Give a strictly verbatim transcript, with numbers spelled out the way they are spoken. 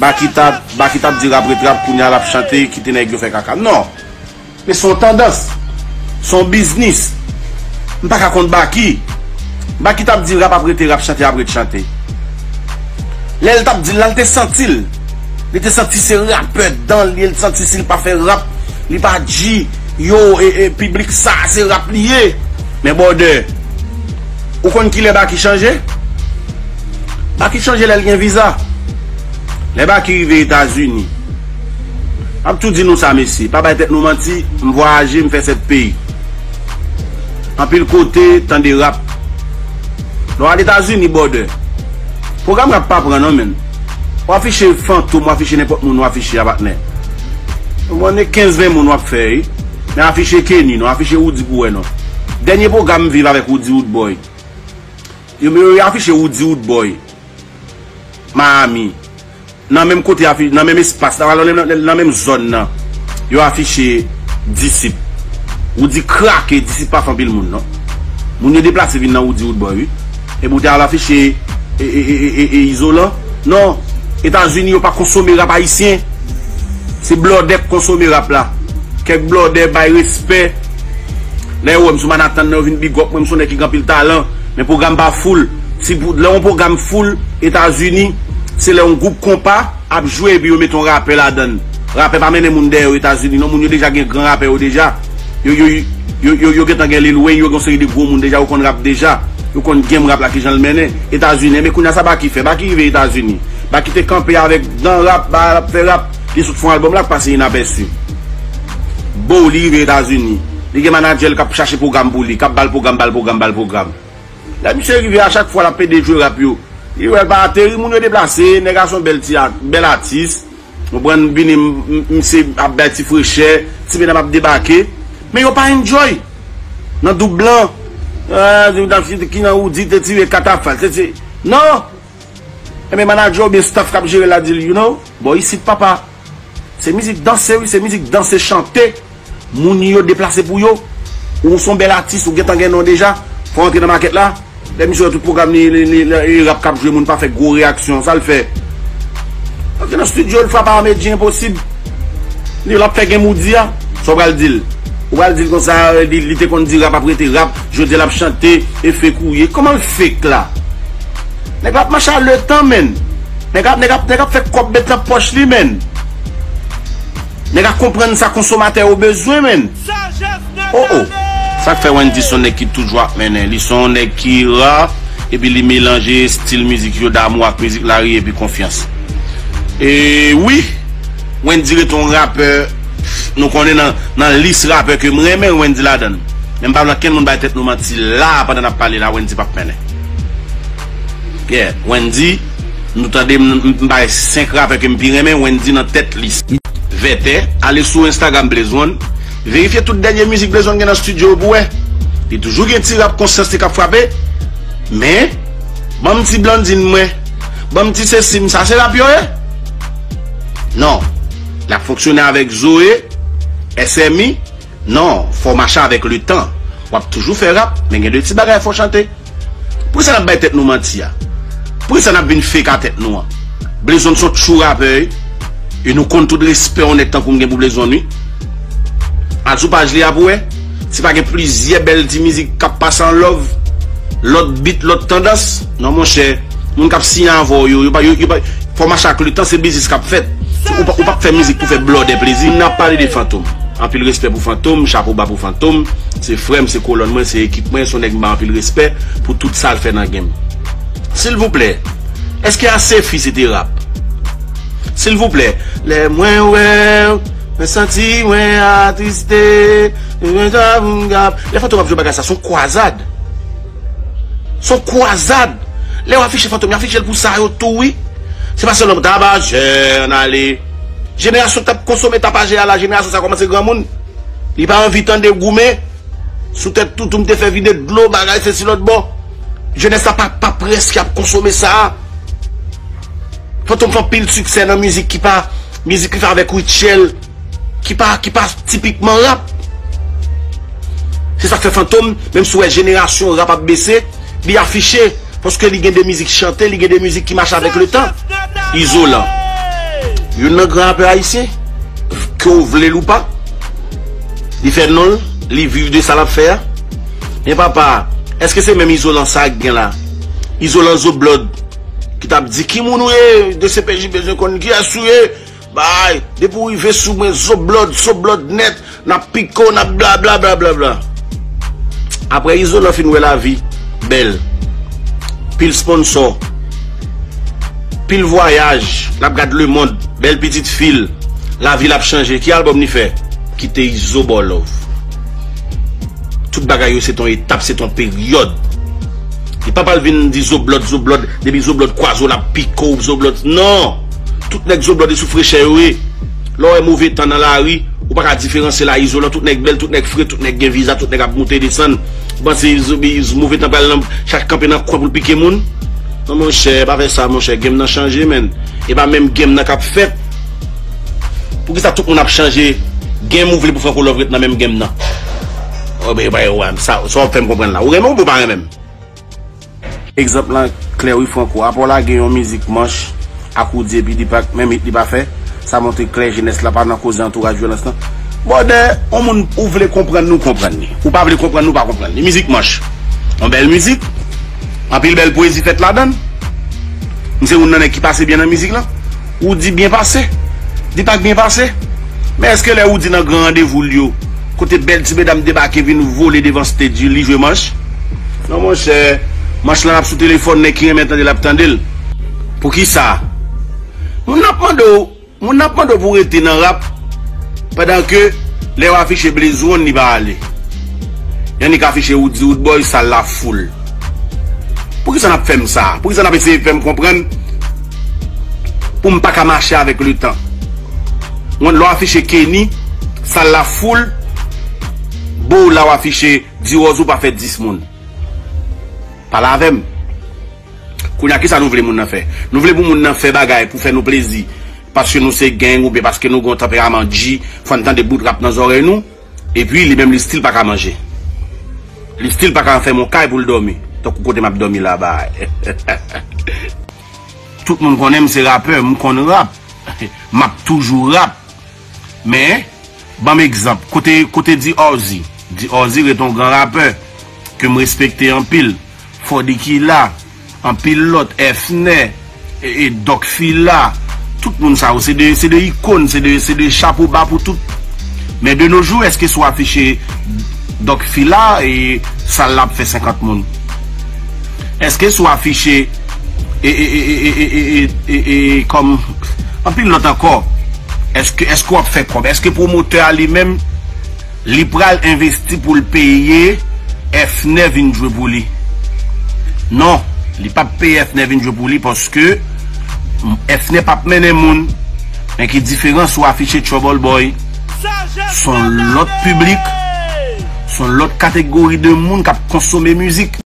Baky t ap, Baky t ap di rap ret rap, kounye a l ap chante, kite nèg yo fè kaka. Non. Men se yon tandans. Se yon biznis. M pa ka kont Baky. Baky t ap di rap ap rete rap, chante ap ret chante. Lè l t ap di l la, l te santi l. Li te santi se rapè dan l ye, li santi si l pa fè rap, li pa G, yo, e, e, piblik sa, se rap li ye. Men brother, ou konn kilè Baky chanje? Baky chanje lè l gen viza. Lè Baky rive Etazini. M ap tou di nou sa, mesye, pa bay tèt nou manti, m vwayaje, m fè sèt peyi. Anpil kote, tande rap. Lè w al Etazini, brother, pwogram rap pa pran non, menn. W afiche Fantom, w afiche nenpòt moun, w afiche a, patnè. Ou konnen kenz ven moun w ap fè, wi. Men afiche Kenny non, afiche Roody pou wè non. Dènye pwogram m viv avèk Roody Roodboy. Yo, yo, yo afiche Roody Roodboy. Miami. Nan menm kote, afi-, nan menm espas la, nan, nan, nan menm zòn nan, yo afiche Disip. Roody krake, Disip pa fè anpil moun non. Moun yo deplase vin nan Roody Roodboy, wi. Epi w te al afiche e, e, e, e, e, e Izolan. Non, Etazini yo pa konsome rap ayisyen. Se blòdè k konsome rap la. Kèk blòdè bay respè. Lè yo wè m sou Manhattan nan, yo vin big up mwen, m se yon nèg ki gen anpil talan. Men pwogram pa full. Si pou, lè yon pwogram full Etazini, se lè yon gwoup konpa ap jwe epi yo mete yon rapè ladan l. Rapè pa mennen moun dèyè yo Etazini non, moun yo deja gen gran rapè yo deja. Yo, yo, yo, yo, yo gentan gen Lil Wayne, yo gen yon seri de gwo moun deja, yo konn rap deja. Yo konn game rap la kijan l mennen. Etazini, men kounye a sa Baky fè? Baky rive Etazini. Baky te kanpe avèk dan rap, ba, l ap fè rap. Li sot fè yon albòm la k pase inapèsi. Bo, li rive Etazini. Li gen manadjè l k ap chache pwogram pou li, k ap ba l pwogram, ba l pwogram, ba l pwogram. Lè misye rive a, chak fwa l ap pede jwe rap yo. Li wè l pa ateri, moun yo deplase, nèg a se yon bèl ti a-, bèl atis. Ou konprann, vini, m-, m-, misye ap bay ti frechè, ti medam ap debake. Men yo pa enjoy. Nan doub blan, eh, ki nan Roody te tire katafal, te tire. Non! Enben, manadjè oubyen staff k ap jere l la di l, you know, bò isit, papa. Se mizik danse, wi, se mizik danse, chante. Moun yo deplase pou yo. Ou se yon bèl atis, ou gentan gen non deja. Fò w antre nan makèt la. Lè misye wè tout pwogram li, li, li, li, li rap k ap jwe, moun pa fè gwo reyaksyon. Sa l fè? Antre nan estidyo, l frape a Medjy Enposib. Li, l ap fè gen moudi a. Sa w pral di l? Ou pral di l konsa, li, li te konn di rap ap rete rap, jodi a l ap chante, e fake ou ye. Kòman l fake la? Nèg la ap mache a letan, menn. Nèg ap, nèg ap, nèg ap fè kòb met nan pòch li, menn. Nèg ap konprann sa konsomatè yo bezwen, menn. Oh, oh. Sa k fè Wendyy se yon nèg ki toujou ap mennen. Li se yon nèg ki ra, epi li melanje estil mizik yo damou ak mizik lari epi konfyans. E wi, Wendyy rete yon rapè, nou konnen nan, nan lis rapè ke m renmen, Wendyy ladan l. Men m pa vle ankenn moun bay tèt nou manti la, pandan n ap pale la, Wendyy p ap mennen. Yeah, Wendyy, nou tande m, m, m bay senk rapè ke m pi renmen, Wendyy nan tèt lis. Vètè, ale sou Instagram Blaze One, verifye tout dènye mizik Blaze One gen nan estidyo pou wè. Li toujou gen ti rap konsyans li k ap frape, men, ban m ti Blandine mwen, ban m ti sesi m, sa se rap yo ye? Non. L ap fonksyone avèk Zoe, S M I, non, fò w mache avèk letan. W ap toujou fè rap, men gen de ti bagay fò w chante. Poukisa n ap bay tèt nou manti a? Poukisa n ap vin fake a tèt nou an? Blaze One se yon true rapè, wi. E nou konn tout respè yon nèg tankou m gen pou Blaze One, wi. Al sou paj li a pou wè. Si pa gen plizyè bèl ti mizik k ap pase an love, lòt beat, lòt tandans, non, monchè. Moun k ap siyen avè w yo, yo pa, yo, yo pa, fò w mache ak letan, se biznis k ap fèt. Ou pa, ou p ap fè mizik pou fè blòdè plezi. N ap pale de Fantom. Anpil respè pou Fantom, chapo ba pou Fantom. Se frè m, se kolòn mwen, se ekip mwen, se yon nèg m ba anpil respè pou tout sa l fè nan game. Silvouplè, èske Asefi se te rap? Silvouplè, lè mwen wè w, mwen santi mwen atriste, mwen sa pou m gap. Lè Fantom ap jwe bagay sa, se yon kwazad. Se yon kwazad. Lè yo afiche Fantom, yo afiche l pou sa yo tou, wi. Se pa sèlman tapajè, ann ale. Jenerasyon k t ap konsome tapajè a la, jenerasyon sa kòmanse granmoun. Li pa anvi tande goumen. Sou tèt toutou, m te fè vide dlo, bagay, sesi lòt bò. Jenès la pa, pa prèske ap konsome sa. Fantom fè anpil siksè nan mizik ki pa, mizik li fè avèk Rutshelle, ki pa, ki pa tipikman rap. Se sa k fè Fantom, menm si w wè jenerasyon rap ap bese, li afiche, paske li gen de mizik chante, li gen de mizik ki mache avèk letan. Izolan. Youn nan gran rapè ayisyen, ke w vle l ou pa, li fè non l, li viv de sa l ap fè a. Men papa, èske se menm Izolan sa k gen la? Izolan Zoblòd, ki t ap di, "Ki moun ou ye? D C P J bezwen konn kiyès ou ye." Bay, depi w rive sou mwen, Zoblòd, Zoblòd nèt, n ap pike w, n ap bla, bla, bla, bla, bla. Apre Izolan fin wè lavi bèl, pil sponsò, pil vwayaj, l ap gad lemonn, bèl pitit fi l, lavi l ap chanje. Ki albòm li fè? Kite Izo ba w love. Tout bagay yo se t on etap, se t on peryòd. Li pa pral vin di Zoblòd, Zoblòd, depi Zoblòd kwaze w, l ap pike w, Zoblòd. Non! Tout nèg Zoblòd e sou frechè yo ye. Lè w wè move tan nan lari, ou pa ka diferansye l a Izolan, tout nèg bèl, tout nèg fre, tout nèg gen viza, tout nèg ap moute desann. Ou panse Zo-, Zo-, move tan pral nan, chak kanpe nan kwen pou l pike moun? Non, monchè, pa fè sa, monchè. Game nan chanje, menn. E pa menm game nan k ap fèt. Poukisa tout moun ap chanje game ou vle pou Franco Love ret nan menm game nan? Oh, ben, ben, wè, sa, sa w ap fè m konprann la. Ou renmen m oubyen w pa renmen m? Egzanp lan klè wi Franco. Apa w lage yon mizik manch ak Roody epi Deepak, menm hit li pa fè, sa montre klè jenès la pa nan koze antouraj vyolans lan. Brother, yon moun ou vle konprann li, ou konprann li. Ou pa vle konprann li, ou pa konprann li. Mizik manch. Yon bèl mizik. Anpil bèl pwezi fèt ladan l. M se youn nan nèg ki pase byen nan mizik lan. Ou di byen pase. Deepak byen pase. Men èske lè Roody nan gran randevou l yo, kote bèl ti medam debake vin vole devan stage li, li jwe manch? Non, monchè, manch lan ap sou telefòn, nèg ki renmen tande l ap tande l. Poukisa? Moun nan ap mande w, moun nan ap mande w pou w rete nan rap, pandan ke lè yo afiche Blaze One, li pa ale. Annik afiche Roody Roodboy, sal la foul. Poukisa n ap fè m sa? Poukisa n ap eseye fè m konprann pou m pa ka mache avèk letan? Lè w afiche Kenny, sal la foul, bo w la w afiche Diwoz ou pa fè dis moun. Pale avè m. Kounye a, kisa nou vle moun nan fè? Nou vle pou moun nan fè bagay pou fè nou plezi, paske nou se gang oubyen paske nou gen yon tanperaman G, fò n tande bout rap nan zòrèy nou, epi li menm li still pa ka manje. Li still pa ka fèmen yon kay pou l dòmi, tankou kote m ap dòmi la, bay. Tout moun konnen m se rapè, m konn rap. M ap toujou rap. Men, ban m egzanp, kote, kote D R Z? D R Z ret yon gran rapè ke m respekte anpil. Foddy Killa, anpil lòt, Efner, e, e Doc Fila, tout moun sa yo, se de, se de ikòn, se de, se de chapo ba pou tout. Men de nos jours, èske si w afiche Doc Fila, e sal la ap fè senkant moun? Èske si w afiche, e, e, e, kòm anpil lòt ankò, èske, èske w ap fè kòb? Èske pwomotè a li menm, li pral envesti pou l peye Efner vin jwe pou li? Non, li p ap peye Efner vin jwe pou li paske Efner p ap mennen moun. Men ki diferans ou afiche Trouble Boy? S on lòt piblik, s on lòt kategori de moun k ap konsome mizik.